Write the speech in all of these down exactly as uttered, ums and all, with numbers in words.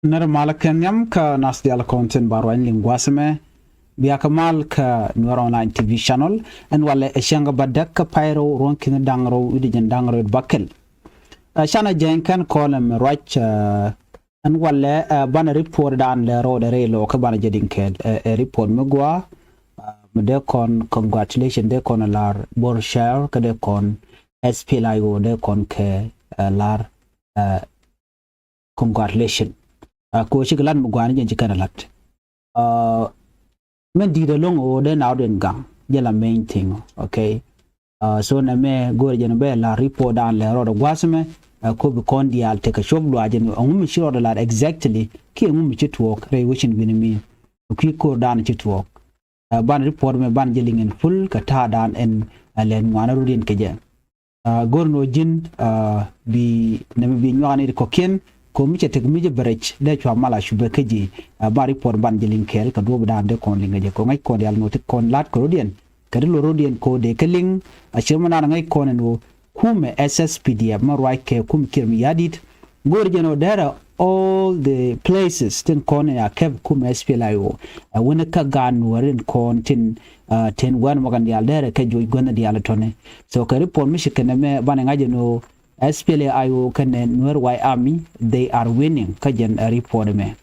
Nɛr malä kɛ nhiam kä nath diaal kɔn tin ba ruany liŋ gua̱a̱th ɛmɛ. Bia kɛ mal kä Nuɛr Online T V channel. Ɛn walɛ ɛ cäŋ kä bädäk kä pay rɛw ruɔ̱n ki̱n da̱ŋ rɛw wi̱cdɛ jiɛn da̱ŋ rɛw bäkɛl. Ɛ canɛ jɛny kɛn kɔn ɛmɛ ruac, ɛ, ɛn walɛ, ɛ, banɛ report dan lɛ rɔɔdɛ rɛy lɔɔkä banɛ jɛ liŋ kɛɛl. Ɛ, ɛ report mi gɔaa, ɛ, mi dee kɔn congratulation dee kɔn lar Bor Shire kä dee kɔn S P L A I O dee kɔn kɛ, ɛ, lar, ɛ, congratulation. Ɛ, kɛ ɣöö cikɛ lat mi gɔaa ni jɛn ci kɛn ɛ lat. Ɛ, min di̱i̱t ɛlɔ̱ŋ ɣöö dee naawdiɛn gaŋ jɛ la main thing, okay? Ɛ, so nɛmɛ go̱o̱rɛ jɛn bɛ la report dan lɛ rɔɔdɛ gua̱a̱th ɛmɛ, ɛ, kɛ ɣöö bi kɔn diaal tekɛ cop luac ɛn ɣöö ɛŋu mi ci rɔɔdɛ lat exactly kiɛ ɛŋu mi ci tuɔɔk rɛy wecin wi̱ni mi kui̱ ko̱r dan ci tuɔɔk. Ɛ, ban report mɛ ban jɛ liŋ in full kɛ ta̱a̱ dan ɛn, ɛ, lɛn ŋuanä rut in kɛ jɛ. Ɛ, go̱r ni ɣöö ji̱n, ɛ, bi nɛmɛ bi nyuak ni ti kɔ̱kiɛn kɛ ɣöö mi cɛ tek mi jɛ bɛrɛc dee cua mal a cupɛ kä ji̱. Ɛ, ban report ban jɛ liŋ kɛɛl kɛ duɔ̱ɔ̱p dan dee kɔn liŋ kɛ jɛ kɛ ɣöö ŋäc kɔn diaal ni ɣöö ti kɔn la̱t kɛ rɔ̱diɛn kɛ ti lo̱r rɔ̱diɛn kɛ ɣöö dee kä liŋ. Ɛ, ciɛ mi naan ŋäc kɔn ɛn ɣöö kumɛ S S P D F mi ruac kɛ kumɛ Kiir mi ya̱di̱t. Go̱o̱r jɛn ɣöö derɛ all the places tin kɔn in a kɛp kumɛ S P L A I O. Ɛ, wänä kä gaat Nuääri in kɔn tin, ɛ, tin wɛn mɔkɛn diaal derɛ kɛ joc guänh diaal tɔni. So kɛ report mi ci kɛn ɛmɛ banɛ ŋa̱c ɛn ɣöö S P L A I O kɛnɛ Nuer White Army, they are winning kä jɛn, ɛ, report ɛmɛ.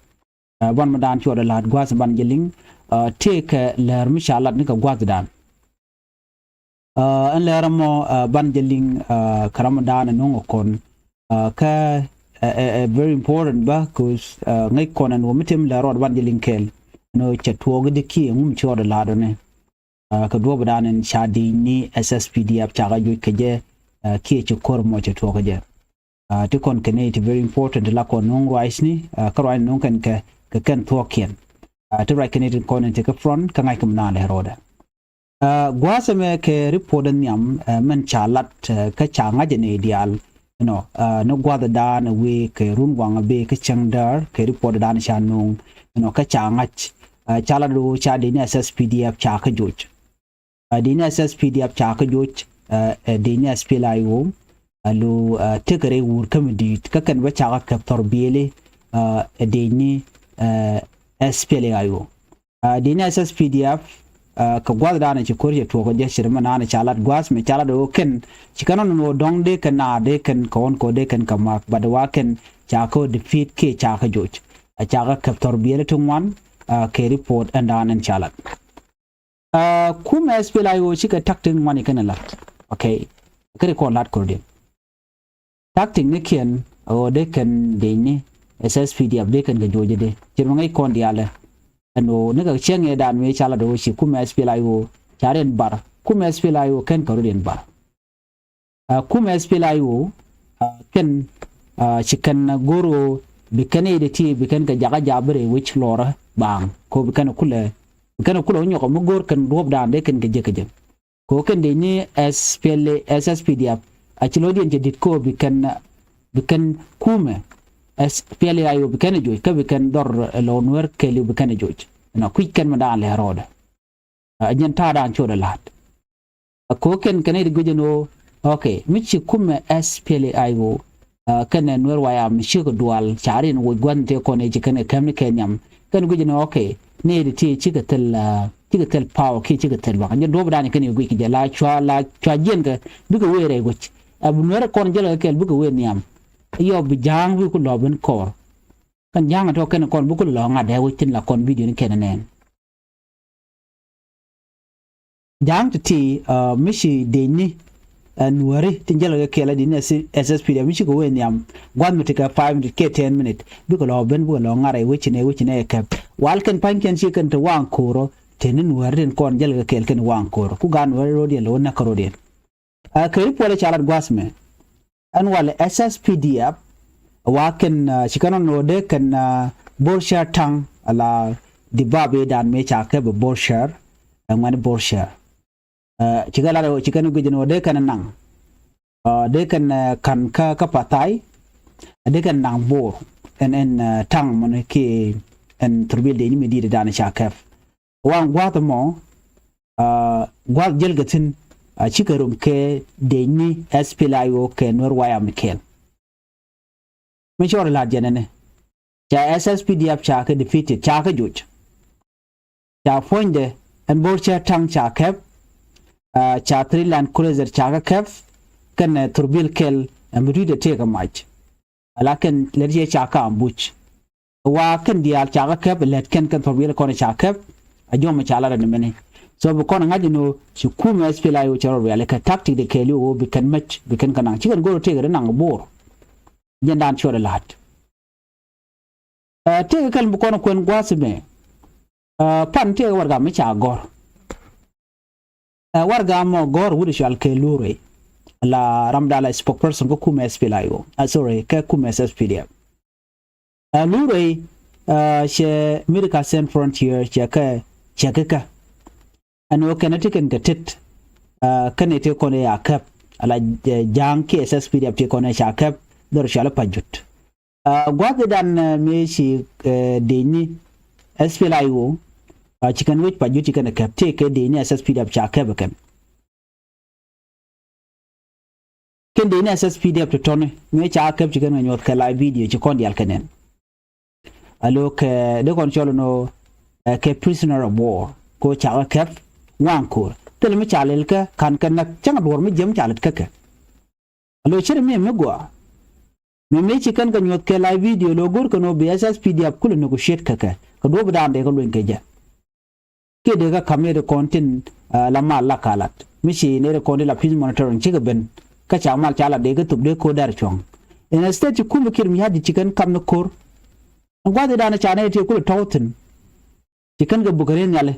Ɛ, ban mi dan cuɔt ɛ la̱t gua̱a̱th ban jɛ liŋ, ɛ, tëëkɛ lɛr mi ca lat ni kɛ gua̱a̱th dan. Ɛ, ɛn lɛr ɛmɔ, ɛ, ban jɛ liŋ, ɛ, kɛ ram mi dan ɛ no̱ŋ ɛ kɔn. Ɛ, kä, ɛ, ɛ, ɛ very important bä, 'cause, ɛ, ŋäc kɔn ɛn ɣöö mi tëë mi lɛr rɔɔd ban jɛ liŋ kɛɛl. Ɛn ɣöö cɛ tuɔɔk i̱di kiɛ ŋu mi cuɔt ɛ la̱t ɔni. Ɛ, kɛ duɔ̱ɔ̱p dan in ca di̱i̱ni S S P D F cakɛ joc kɛ jɛ, ɛ, kiɛ ci ko̱r mɔ cɛ tuɔɔk kɛ jɛ. Ɛ, ti kɔn kɛn nɛy ti very important ti la kɔn no̱o̱ŋ ruacni, ɛ, kä ruacni no̱o̱ŋ kɛn kɛ, kɛ kɛn thuɔ̱ɔ̱kiɛn. Ɛ, ti ruac kɛn nɛy ti kɔn in ti kä front kä ŋa̱c kɛ mi naan lɛ rɔɔdɛ. Ɛ, gua̱a̱th ɛmɛ kɛ report in nhiam, ɛ, mɛn ca lat, ɛ, kä ca ŋa̱c ɛ nɛy diaal. Inɔ, ɛ, ni gua̱a̱th dan ɛ wee kɛ run waŋ ɛ bee kä cäŋ däär kɛ report dan ca no̱o̱ŋ. Inɔ, kä ca ŋa̱c, ɛ, ca lat ɛ wee ca dee ni S S P D F ca kä joc. Ɛ, dee ni S S P D F ca kä joc, ɛ, ɛ, dee ni S P L A I O, ɛ, lo, ɛ, tekɛ rɛy wur kä mi di̱i̱t, kä kɛn bä ca kä kɛp thɔr biëëli, ɛ, ɛ, dee ni, ɛ, S P L A I O. Ɛ, dee ni S S P D F, ɛ, kɛ gua̱th daanɛ ci ko̱r cɛ tuɔɔk kä jɛ ci ri mi naan ca lat gua̱th mi ca lat ɣöö kɛn, ci kɛn ɣän ɣöö dɔ̱ŋ dee kɛn naar dee kɛn kɛ ɣɔn kɛ ɣöö dee kɛn kɛ ma̱a̱k, but wa kɛn ca kä defeat kiɛ ca kä joc. Ɛ, ca kä kɛp thɔr biëëli ti ŋuan, ɛ, kɛ report ɛn daan ɛn ca lat. Ɛ, kumɛ S P L A I O cikɛ tactic ŋuani kɛn ɛ lat. Okay. Kɛ ri kɔn lat kɔrdiɛn. Tactic ni kiɛn ɣöö dee kɛn dee ni S S P D F dee kɛn kɛ joc dee. Ci rɔ ŋäc kɔn diaalɛ. Ɛn ɣöö ni kɛ cieŋ ɛ daan mi ca lat ɣöö ci kumɛ S P L A I O ca riɛn bar. Kumɛ S P L A I O kɛn kɛ rɔ riɛn bar. Ɛ, kumɛ S P L A I O, ɛ, kɛn, ɛ, ci kɛn go̱r ɣöö bi kɛn i̱ dee ti bi kɛn kɛ jakä jaabirɛ wec lɔrä baaŋ. Ko bi kɛn kulɛ, bi kɛn kulɛ wä nyɔkɔ mi go̱r kɛn duɔ̱ɔ̱p daan dee kɛn kɛ jek kɛ jek. Ko kɛn dee ni S P L A, S S P D F, a ci lɔcdiɛn cɛ di̱t ko bi kɛn, bi kɛn kumɛ S P L A I O bi kɛn joc, kä bi kɛn dhɔr, ɛ, lɔ Nuäär kɛɛliw bi kɛn joc. Ɛn a kui̱c kɛn mi daan lɛ rɔɔdɛ. A, jɛn ta̱a̱ daan cot ɛ la̱t. A, ko kɛn kɛn i̱ di guic ɛn ɣöö, okay, mi ci kumɛ S P L A I O, a, kɛnɛ Nuer White Army cikɛ dual, ca riɛn woc gua̱n tëë kɔn ëë ci kɛn kɛ kɛm ni kɛ nhiam. Kɛn guic ɛn ɣöö, okay, ni i̱ di ti cikɛ thil, a, cikɛ thil power kiɛ cikɛ thil lua̱k. Jɛ duɔ̱ɔ̱p daan kɛn i̱ guic kɛ jɛ la cua, la cua jiɛn kɛ bikɛ wee rɛy guic. A, bi Nuer kɔn jälɛ kɛ kɛɛl bikɛ wee nhiam. Yɔ bi ja̱a̱ŋ bikɛ lɔ ben kɔɔr. Kɛn ja̱a̱ŋ tɔ̱ kɛn kɔn bikɛ lɔ ŋa̱t dee wec tin la kɔn video ni kɛn nɛn. Ja̱a̱ŋ ti̱ti̱, a, mi ci dee ni, a, Nuääri tin jälɛ kɛ kɛɛl a dee ni S S P D F mi cikɛ wee nhiam. Gua̱th mi tekɛ five minute kiɛ ten minute bikɛ lɔ ben bikɛ lɔ ŋa̱t rɛy wec ni wec ni ɛ kɛp. Wal kɛn pa̱nykiɛn ci kɛn te waŋ ko̱o̱rä te ni Nuääri tin kɔn jälɛ kɛ kɛɛl kɛn waŋ ko̱o̱rä. Ku gaat Nuääri rɔ̱diɛn lɛ wä näk kä rɔ̱diɛn. A, kɛ report ca lat gua̱th mɛ. Ɛn walɛ S S P D F, wa kɛn, a, ci kɛn ɣän ɣöö dee kɛn, a, Bor Shire ta̱ŋ, ala di bab i̱ daan mëë ca kɛp ɛ Bor Shire, ɛ ŋuɛ̈ni Bor Shire. A, ci kɛn lat ɣöö ci kɛn guic ɛn ɣöö dee kɛn naŋ. A, dee kɛn, a, ka̱n kä, kä Pathai, a, dee kɛn naŋ Bor, ɛn, ɛn, a, ta̱ŋ mɔni kiɛ ɛn thurbil dee ni mi di̱i̱t daan ca kɛp. Waŋ gua̱th mɔ, a, gua̱th jäl kɛ thi̱n, a, cikɛ rom kɛ dee ni S P L A I O kɛ Nuer White Army kɛɛl. Mi cɔɔr la̱t jɛn ɛnɛ. Ca S S P D F ca kɛ defeated, ca kɛ joc. Ca puɔ̱nydɛ ɛn bo̱r cɛ taŋ ca kɛp. Ca three Land Cruiser ca kɛ kɛp. Kɛn thurbil kɛl ɛn bi tui̱dɛ tëëk ɛ mac. Ala kɛn lät cɛ ca kɛ ambush. Wa kɛn diaal ca kɛ kɛp lät kɛn kɛn thurbil kɔn ca kɛp. A jɔmɛ ca lat ɛn mɛni. So bi kɔn ŋa̱c ɛn ɣöö ci kumɛ S P L A I O cɛ rɔ riali kɛ tactic de kɛɛliw ɣöö bi kɛn mäc bi kɛn kɛ naŋ ci kɛn go̱r tëëk ɛ naŋ bo̱r. Jɛn dan cuɔt ɛ la̱t. Tëëkɛ kɛl mi kɔn kuɛn gua̱a̱th mɛ. Pan tëëkɛ warɛga mi ca gɔ̱r. Warɛga mɔ gɔ̱r wut cual kɛ Lurey. La ram dala spokesperson kä kumɛ S P L A I O. Sorry, kɛ kumɛ S S P D F. Lurey cɛ Medical Sans Frontier cɛ kɛ cɛ kɛ kɛ. Ɛn ɣöö kɛn ti kɛn kɛ tet. Kɛn ti kɔn ya kɛp ala ja̱a̱ŋ ki S S P D F ti kɔn ca kɛp dhɔr cual pa jut. Gua̱th idan mëë ci dëëcni S P L A I O ci kɛn wec pa jut ci kɛn kɛp tëëkɛ dëëcni S S P D F ca kɛp kɛn. Kɛn dëëcni S S P D F ti tɔni mëë ca kɛp ci kɛn kɛ nyuɔth kɛ live video ci kɔn dial kɛ nɛn. Alo kɛ dee kɔn cɔl nɔ kɛ prisoner of war ko ca kɛ kɛp ŋuan ko̱r thil mi ca lil kɛ kan kɛ näk cäŋ duɔr mi jiɛm ca lät kä kɛ. Alo cir mi mi gua. Mi mi ci kɛn kɛ nyuɔth kɛ live video lo go̱r kɛ nɔ bi S S P D F kulɛ negotiate kɛ kɛ kɛ duɔ̱p dan dee kɛ luny kɛ jɛ. Kiɛ dee kɛ ka̱m nɛy ti kɔn tin la mal la kalat mi ci nɛy ti kɔn tin la peace monitoring cikɛ ben. Kä ca mal ca la dee kɛ thop dee ko̱r dɛr cuɔ̱ŋ. Instead ci kumɛ Kiir Mayardit ci kɛn ka̱m ni ko̱r. Ɛn gua̱th idan ca nɛy ti kulɛ tɔ̱w thi̱n. Ci kɛn kɛ bukɛ ri̱n nhiali.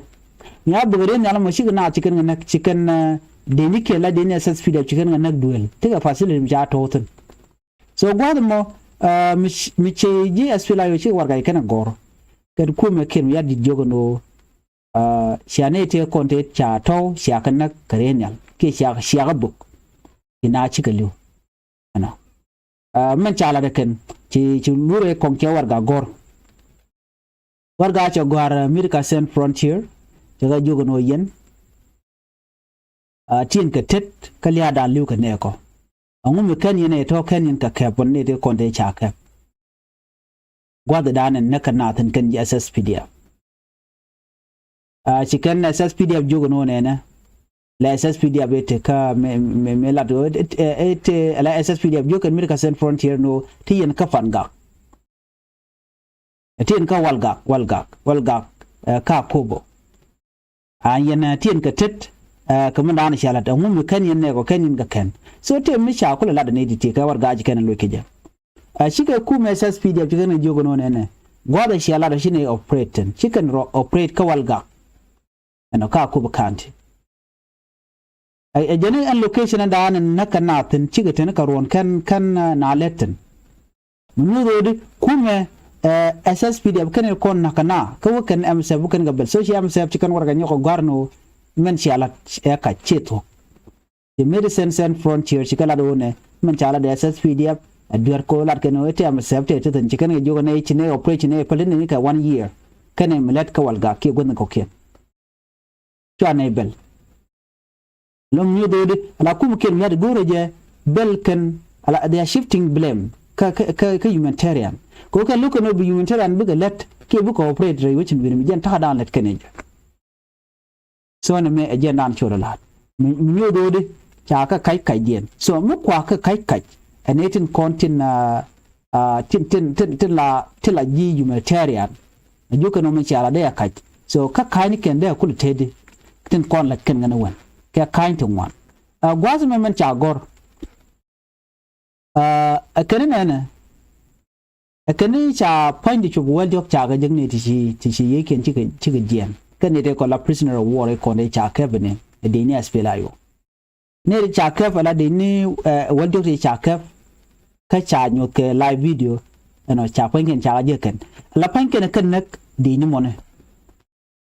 Mi a bukɛ ri̱n nhiali mɔ cikɛ naath ci kɛn kɛ näk ci kɛn dëëcni kiɛ la dëëcni S S P D F ci kɛn kɛ näk duëël. Tekɛ facility mi ca tɔ̱w thi̱n. So gua̱th mɔ mi ci ji̱ S P L A I O cikɛ warɛga ci kɛn kɛ gɔ̱r. Kɛn kumɛ Kiir Mayardit jiök ɛn ɣöö cia nɛy tëë kɔn tëë ca tɔ̱w cia kɛ näk kɛ ri̱n nhial kiɛ cia cia kɛ buk. Ci naath cikɛ li̱w. Ɛnɔ mɛn ca lat ɛ kɛn ci ci Lurey kɔŋ cɛ warɛga gɔ̱r. Warɛga cɛ gɔ̱a̱r Medical Sans Frontier cɛ kɛ jiök ɛn ɣöö yɛn tin kɛ tet kä lia̱a̱dan li̱w kɛ nɛɛkɔ. Ɛŋu mi kɛn yɛn ɛ tɔ̱ kɛn yɛn kɛ kɛp wän nɛy ti kɔn tëë ca kɛp. Gua̱th idan ɛn näk kɛ naath in kɛn ji̱ S S P D F. Ci kɛn S S P D F jiök ɛn ɣöö nɛnɛ. Lɛ S S P D F ɛ te kä mi mi mi lat ɣöö ɛ te lɛ S S P D F jiök kɛn Medical Sans Frontier ɛn ɣöö ti yɛn kä Pangak. Ti yɛn kä Walgak Walgak Walgak kä Akobo. A yɛn ti yɛn kɛ tet kɛ mi da̱a̱n cia lat ɛŋu mi kɛn yɛn nɛɛkɔ kɛn yɛn kɛ kɛn. So tëë mi ca kulɛ lat ɛ nɛy ti ti kɛ warɛga ci kɛn ɛ loc kɛ jɛ. Cikɛ kumɛ S S P D F ci kɛn kɛ jiök ɛn ɣöö nɛnɛ gua̱th ɛ cia lat ɛ ci nɛy operate thi̱n ci kɛn rɔ operate kä Walgak. Ɛnɔ kä Akobo County. Ɛ jɛn ɛn location ɛn da̱a̱n ɛn näk kɛ naath thi̱n cikɛ teni kɛ ruɔ̱n kɛn kɛn na lɛt thi̱n. Mi nyuuth ɣöödi kumɛ S S P D F kɛn kɔn näk kɛ naath kä wä kɛn M S F wä kɛn kɛ bɛl so ci M S F ci kɛn warɛga nyɔk kɛ gɔ̱a̱r ni ɣöö mɛn cia lat ɛ kac ciɛ thuɔ̱k. Ci Medicine Sans Frontier ci kɛ lat ɣöö nɛ mɛn ca lat S S P D F a duer ko lat kɛn ɣöö tɛ M S F tɛ ti thi̱n ci kɛn kɛ jiök nɛ ci nɛ operation nɛ päl ti nɛ kɛ one year. Kɛn ɛ mi lät kä Walgak kiɛ guäth ni kɔ̱kiɛn. Cua nɛ bɛl. Lom nyuth ɣöödi ala kum kiɛn miat go̱o̱rä jɛ bɛl kɛn ala they are shifting blame kä kä kä humanitarian. Kɛ ɣöö kɛn lo̱k kɛn ɣöö bi humanitarian bikɛ lät kiɛ bikɛ operate rɛy wecin wi̱ni mi jɛn ta̱a̱ da̱a̱n lät kɛn ɛ jɛ. So ni mëë ɛ jiɛn dan cor ɛ la̱t mi nyuuth ɣöödi ca kä kac kacdiɛn. So mi kua kä kac kac ɛn ëë tin kɔn tin tin tin tin tin la tin la ji̱ humanitarian. Ɛ jiök kɛn ɣöö min cia la dee ɛ kac. So kä ka̱ny ni kɛn dee ɛ kul tëëdi tin kɔn la̱t kɛn ŋän ɛ wän kɛ ka̱ny ti ŋuan. Ɛ gua̱a̱th mɛ mɛn ca gɔ̱r. Ɛ kɛn ni nɛnɛ. Ɛ kɛn ni ca pua̱ny ti cop wäl diɔ̱k ca kɛ jek ni ti ci ti ci yiëëkiɛn cikɛ cikɛ jiɛɛn kɛn ni ti kɔn la prisoner of war ikɔn ti ca kɛp ni ɛ dee ni S P L A I O. Ni ti ca kɛp ala dee ni ɛ wäl diɔ̱k ti ca kɛp. Kä ca nyuɔth kɛ live video ɛnɔ ca pua̱ny kɛn ca kɛ jek kɛn ala pua̱ny kɛn kɛn näk dee ni mɔni.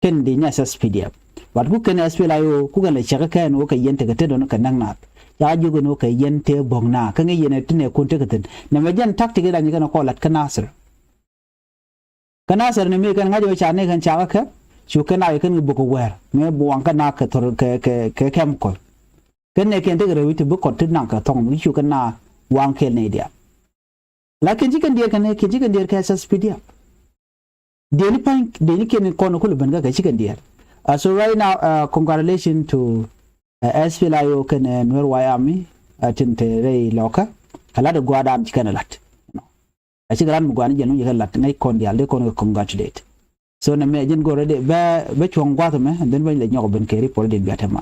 Kɛn di nyɛ S S P D F. But ku kɛn S P L A I O ku kɛn lɛ cɛ kɛ kɛn wä kɛ yɛn tekɛ te dɔn kɛ näk naath. Ca jiök ɛn wä kɛ yɛn te bo̱k naath kä ŋäc yɛn ɛ ti nɛ kun tekɛ thi̱n. Nɛmɛ jɛn tactic i̱ dany kɛn kɔ la̱t kä Nasir. Kä Nasir ni mi kɛn ŋa̱c wä ca ni kɛn ca kɛ kɛ cu kɛn a kɛ kɛn kɛ buk kɛ wɛɛr mi buaŋ kä naath kɛ thor kɛ kɛ kɛ chemical. Kɛn nɛ kɛn tekɛ rɛw i̱ ti bi kɔt ti naŋ kɛ thɔŋ mi cu kɛn naath waŋ kɛɛl nɛy diaal. Lakin ci kɛn diɛɛr kɛn kiɛn ci kɛn diɛɛr kɛ S S P D F. Deni pa̱ny, deni kɛn kɔn kulɛ ben kä kɛ ci kɛn diɛɛr. Uh, so right now, uh, congratulations to, uh, S P L A I O kɛnɛ, uh, Nuer White Army, uh, tin te rɛy lɔkä. Kɛ lat ɛ gua̱a̱r dan ci kɛn ɛ lat. A cikɛ lat mi gua̱a̱r ni jɛn wä jɛ kɛ lat ŋäc kɔn diaal dee kɔn kɛ congratulate. So nɛ mɛ jɛn go̱rɛ dee bɛ, bɛ cuɔ̱ŋ gua̱a̱th ɛmɛ, and then bɛ lɛ nyɔk ben kɛ report dee biat ɛma.